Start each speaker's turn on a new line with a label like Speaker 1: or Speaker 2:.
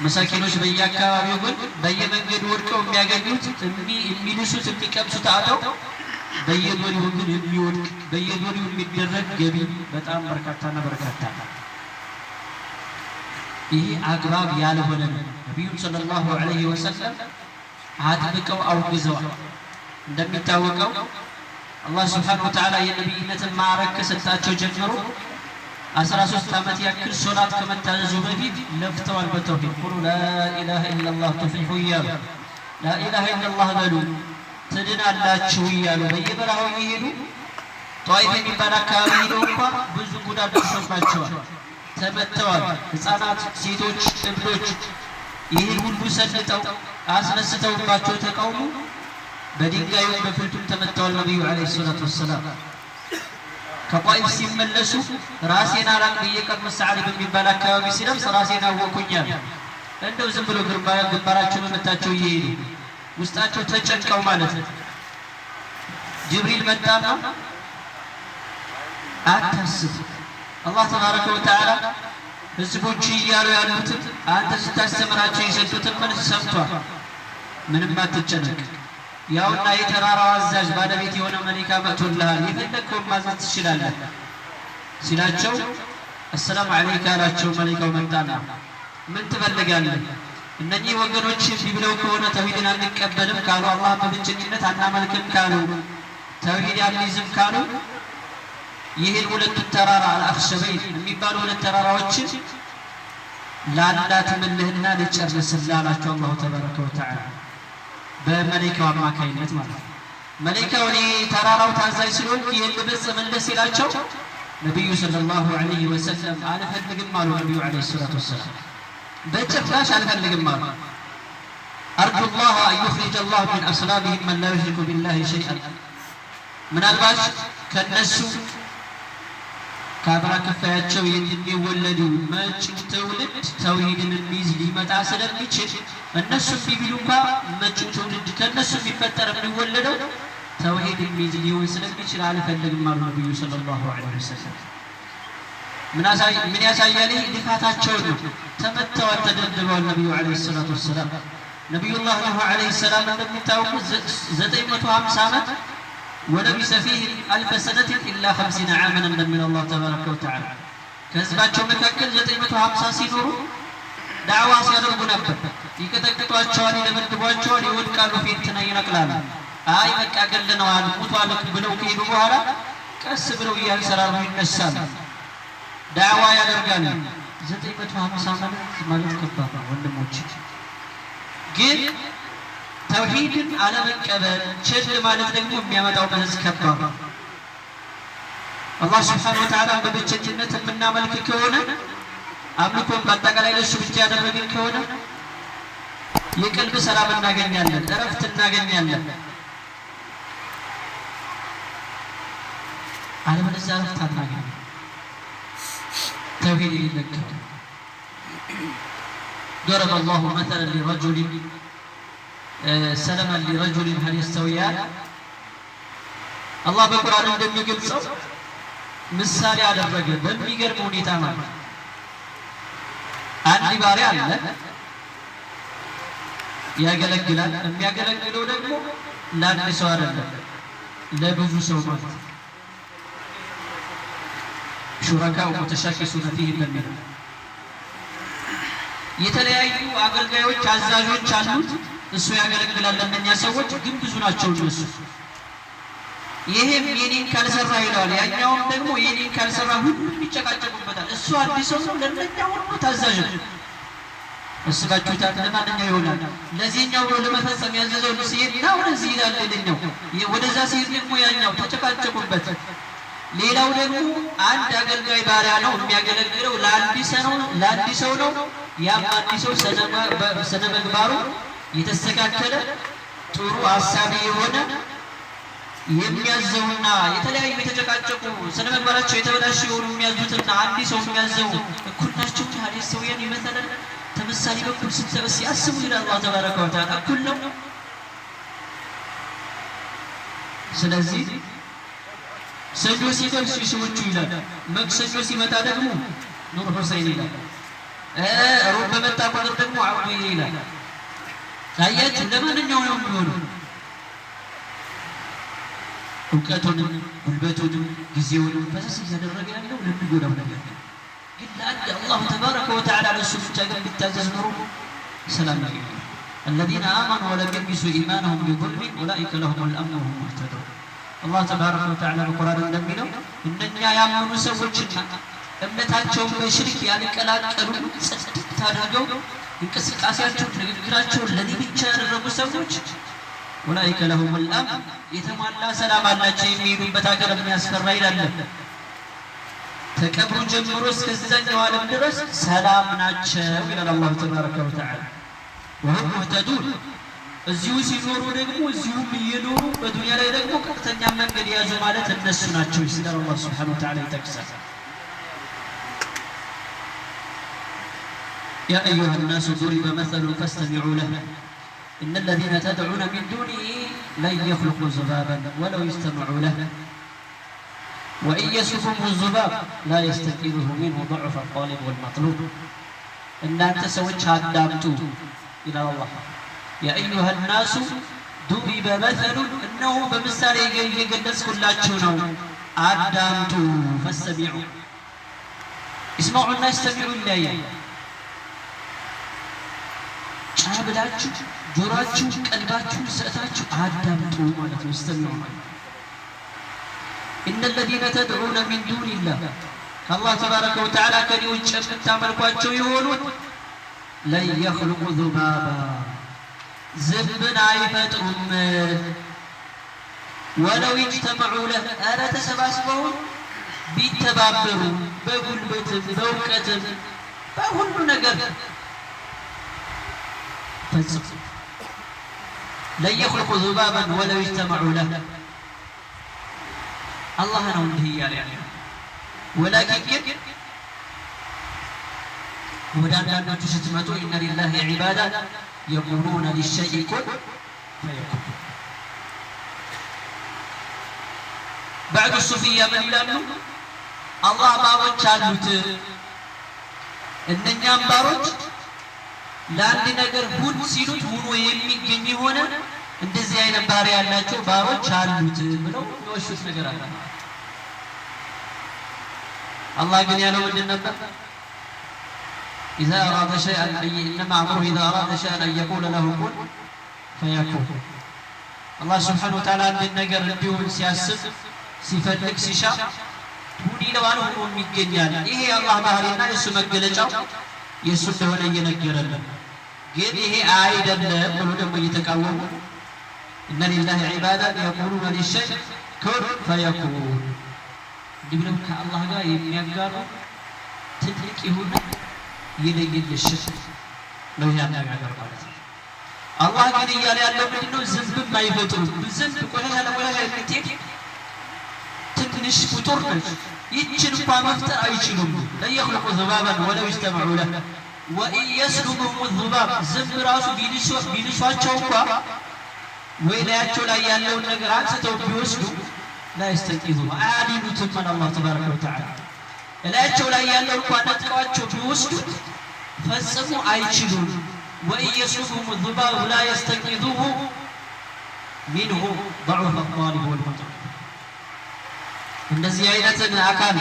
Speaker 1: መሳኪኖች በየአካባቢው ግን በየመንገዱ ወድቀው የሚያገኙት የሚልሱት የሚቀምሱት አጥተው በየዶሪው ግን የሚወድቅ በየዶሪው የሚደረግ ገቢ በጣም በርካታና በርካታ። ይሄ አግባብ ያልሆነ ነው። ነቢዩም ሰለላሁ ዐለይሂ ወሰለም አጥብቀው አውግዘዋል። እንደሚታወቀው አላህ ሱብሓነሁ ወተዓላ የነቢይነትን ማዕረግ ከሰጣቸው ጀምሮ 13 ዓመት ያክል ሶላት ከመታዘዙ በፊት ለፍተዋል። በተውሂድ ቁሉ ላኢላሃ ኢለላህ ቱፍሊሑ እያሉ፣ ላኢላሃ ኢለላህ በሉ ትድናላችሁ እያሉ በየበረሃው እየሄዱ ጧኢፍ የሚባል አካባቢ ሄደው እንኳ ብዙ ጉዳት ደርሶባቸዋል፣ ተመተዋል። ህፃናት፣ ሴቶች፣ እብዶች ይህን ሁሉ ሰልጠው አስነስተውባቸው ተቃውሞ በድንጋዩም በፍልቱም ተመተዋል። ነቢዩ ዓለይሂ ሰላቱ ወሰላም ከጧኢፍ ሲመለሱ ራሴን አላቅ ብዬ ቀርኑ ሰዓሊ በሚባል አካባቢ ሲደርስ ራሴን አወኩኛል። እንደው ዝም ብሎ ግንባራቸውን መታቸው እየሄዱ ውስጣቸው ተጨንቀው ማለት ነው። ጅብሪል መጣና አታስብ፣ አላህ ተባረከ ወተዓላ ህዝቦች እያሉ ያሉትን አንተ ስታስተምራቸው የሰጡትን መልስ ሰምቷል። ምንም አትጨነቅ። ያውና የተራራው አዛዥ ባለቤት የሆነ መሊካ መጥቶልሃል፣ የፈለግከውን ማዘዝ ትችላለህ ሲላቸው አሰላሙ አለይካ አላቸው። መሊካው መጣና ምን ትፈልጋለህ? እነኚህ ወገኖች እምቢ ብለው ከሆነ ተውሂድን አንቀበልም ካሉ፣ አላህን በብቸኝነት አናመልክም ካሉ፣ ተውሂድ አንይዝም ካሉ ይህን ሁለቱን ተራራ አልአኽሸበይን የሚባሉ ሁለት ተራራዎችን ላላትምልህና ልጨርስልህ አላቸው። አላሁ ተባረከ ወተዓላ በመለይካው አማካይነት ማለት ነው። መለይካው እኔ ተራራው ታዛዥ ስለሆንኩ ይህን ልፈጽምልህ ሲላቸው ነቢዩ ሰለላሁ ዐለይሂ ወሰለም አልፈልግም አሉ። ነቢዩ ዐለይሂ ሰላቱ ወሰላም በጭራሽ አልፈልግም አሉ። أرجو الله أن يخرج الله من أصلابهم من لا يشرك بالله شيئا። ምናልባት ከነሱ ከአብራ ክፋያቸው የሚወለዱ መጪው ትውልድ ተውሂድን የሚይዝ ሊመጣ ስለሚችል እነሱ ቢቢሉ እንኳ መጪው ትውልድ ከእነሱ የሚፈጠር የሚወለደው ተውሂድ የሚይዝ ሊሆን ስለሚችል አልፈልግም አሉ ነቢዩ ሰለላሁ ዐለይሂ ወሰለም። ምን ያሳያል? ልፋታቸውን ነው። ተመተዋል፣ ተደብድበዋል ነቢዩ ዐለይሂ ሰላቱ ወሰላም። ነቢዩላህ ኑህ ዐለይሂ ሰላም እንደሚታወቁት 950 ዓመት ወለቢሰ ፊህም አልፈ ሰነትን ኢላ 50 ዓመን እንደሚለው አላህ ተባረከ ወተዓላ ከህዝባቸው መካከል 950 ሲኖሩ ዳዕዋ ሲያደርጉ ነበር። ይቀጠቅጧቸዋል፣ ይደበድቧቸዋል፣ ይወድቃሉ፣ ፊትና ይነቅላሉ። አይ በቃ ገለነዋል፣ ሙቷል ብለው ከሄዱ በኋላ ቀስ ብለው እያንሰራሩ ይነሳሉ፣ ዳዕዋ ያደርጋሉ። 950 ዓመት ማለት ከባድ ነው ወንድሞች። ግን ተውሂድን አለመቀበል ችል ማለት ደግሞ የሚያመጣው መዘዝ ከባድ ነው። አላህ ስብሓነሁ ወተዓላ በብቸኝነት የምናመልክ ከሆነ አምልኮን በአጠቃላይ ለእሱ ብቻ ያደረግን ከሆነ የቀልብ ሰላም እናገኛለን፣ እረፍት እናገኛለን። አለበለዚያ እረፍት አናገኝም። ተውሂድ የሌለን ከሆነ ضرب الله مثلا لرجل سلما لرجل هل يستويان አላህ በቁርአን እንደሚገልጸው ምሳሌ አደረገ በሚገርም ሁኔታ ማለት አንድ ባሪያ አለ ያገለግላል። የሚያገለግለው ደግሞ ለአንድ ሰው አይደለም፣ ለብዙ ሰው ማለት ሹረካኡ ሙተሻኪሱነ ፊህ እንደሚለው የተለያዩ አገልጋዮች አዛዦች አሉት። እሱ ያገለግላል ለእነኛ ሰዎች፣ ግን ብዙ ናቸው እነሱ። ይሄም የኔን ካልሰራ ይለዋል፣ ያኛውም ደግሞ የኔን ካልሰራ፣ ሁሉም ይጨቃጨቁበታል። እሱ አዲስ ሰው ነው፣ ለእነኛ ሁሉ ታዛዥ ነው። እስባችሁታል? ለማንኛው ይሆናል። ለዚህኛው ብሎ ለመፈጸም ያዘዘው ሲሄድ ና ወደዚህ ይላል ሌላኛው፣ ወደዛ ሲሄድ ደግሞ ያኛው፣ ተጨቃጨቁበት። ሌላው ደግሞ አንድ አገልጋይ ባሪያ ነው፣ የሚያገለግለው ለአንድ ሰው ነው፣ ለአንድ ሰው ነው። ያም አንድ ሰው ስነ ምግባሩ የተስተካከለ ጥሩ አሳቢ የሆነ የሚያዘውና የተለያዩ የተጨቃጨቁ ስነ ምግባራቸው የተበላሸ የሆኑ የሚያዙትና አንድ ሰው የሚያዘው እኩል ናቸው። ሀዲስ ሰውያን ይመሰላል ተምሳሌ በኩል ሲያስቡ ይላል አላህ ተባረከ ወተዓላ እኩል ነው። ስለዚህ ሰኞ ሲደርስ የሰዎቹ ይላል፣ መክሰኞ ሲመጣ ደግሞ ኑር ሁሴን ይላል። ሮብ በመጣ ቁጥር ደግሞ አብዱዬ ይላል። አያችሁ፣ ለማንኛው ነው የሚሆነው? እውቀቱንም ጉልበቱንም ጊዜውንም ፈሰስ እያደረገ ያለው ለሚጎዳው ነገር ግን ለአንድ አላሁ ተባረከ ወተዓላ ለእሱ ብቻ ግን ቢታዘዝ ኖሮ ሰላም ያገኛል። الذين آمنوا ولم يلبسوا إيمانهم بظلم أولئك لهم الأمن وهم مهتدون። አላህ ተባረከ ወተዓላ በቁርአን እንደሚለው እነኛ ያመኑ ሰዎችና እምነታቸውን በሽርክ ያልቀላቀሉ ጽድት አድርገው እንቅስቃሴያቸውን ንግግራቸውን ለኔ ብቻ ያደረጉ ሰዎች ኡላኢከ ለሁሙል አምን የተሟላ ሰላም አላቸው። የሚሄዱበት ሀገር የሚያስፈራ አይደለም። ተቀብሩ ጀምሮ እስከዛኛው ዓለም ድረስ ሰላም ናቸው ይላል አላሁ ተባረከ ወተዓላ። ወሁም ሙህተዱን እዚሁ ሲኖሩ ደግሞ እዚሁም እየኖሩ በዱንያ ላይ ደግሞ ቀጥተኛ መንገድ የያዙ ማለት እነሱ ናቸው ይላል አላህ ሱብሓነሁ ወተዓላ ይጠቅሳል። يا أيها الناس ضرب مثل فاستمعوا له إن الذين تدعون من دونه لن يخلقوا ذبابا ولو اجتمعوا له وإن يسلبهم الذباب لا يستنقذه منه ضعف الطالب والمطلوب። እናንተ ሰዎች አዳምጡ ይላል አላህ። يا أيها الناس ضرب مثل እነሆ በምሳሌ እየገለጽኩላችሁ ነው፣ አዳምጡ። فاستمعوا اسمعوا ና استمعوا ይለያያል። ጫ ብላችሁ ጆሯችሁ ቀልባችሁን ሰጥታችሁ አዳምጡ ማለት ነው። استمعوا ማለት إن الذين تدعون من دون الله ከአላህ ተባረከ ወተዓላ ከኔ ውጭ የምታመልኳቸው የሆኑት ለን የኽልቁ ዙባባ ዝንብን አይፈጥሩም። ወለው ይጅተመዑ ለህ ኧረ ተሰባስበው ቢተባበሩ በጉልበትም በእውቀትም በሁሉ ነገር ፈጽሙ ለን የኽልቁ ዙባበን ወለው ይጅተመዑ ለህ አላህ ነው እንዲህ እያለ ያለው። ወላኪን ግን ወደ አንዳንዶቹ ስትመጡ ኢነ ሊላሂ ዒባዳ የቁሉነ ሊሸይኢ ኩን ፈየኩን። ባዕዱ ሱፊያ ምን ይላሉ? አላህ ባሮች አሉት። እነኛም ባሮች ለአንድ ነገር ሁን ሲሉት ሁኖ የሚገኝ የሆነ እንደዚህ አይነት ባህሪ ያላቸው ባሮች አሉት ብለው የወሹት ነገር አለ። አላህ ግን ያለው ምንድን ነበር? إذا أراد شيئا إنما أمره إذا أراد شيئا أن يقول له كن فيكون። አላህ ስብሓነሁ ወተዓላ አንድን ነገር እንዲሆን ሲያስብ ሲፈልግ ሲሻ ሁን ይለዋል፣ ሆኖም ይገኛል። ይሄ የአላህ ባህሪና የእሱ መገለጫው የእሱ እንደሆነ እየነገረን ነው። ግን ይሄ አይደለም ብሎ ደግሞ እየተቃወሙ إن لله عبادا يقولون للشيء كن فيكون እንዲህ ብለው ከአላህ ጋር የሚያጋሩ ትልቅ የሆነ የለየለት ሽርክ ነው ይሄ አነጋገር ማለት ነው። አላህ ግን እያለ ያለው ምንድን ነው? ዝንብም አይፈጥሩም። ዝንብ ቆሻሻ ለቆሻሻ የምትሄድ ትንሽ ፍጡር ነች። ይችን እንኳ መፍጠር አይችሉም። لن يخلقوا ذبابا ولو اجتمعوا له وإن يسلبهم الذباب ዝንብ ራሱ ቢልሷቸው እንኳ ወይ ላያቸው ላይ ያለውን ነገር አንስተው ቢወስዱ لا يستنقذوه አያድኑትም። አላህ ተባረከ ወተዓላ እላያቸው ላይ ያለው እንኳ ነጥቀዋቸው ቢወስዱት ፈጽሞ አይችሉም። وإن يسلبهم الذباب لا يستنقذوه منه ضعف الطالب والمطلوب። እንደዚህ አይነትን አካል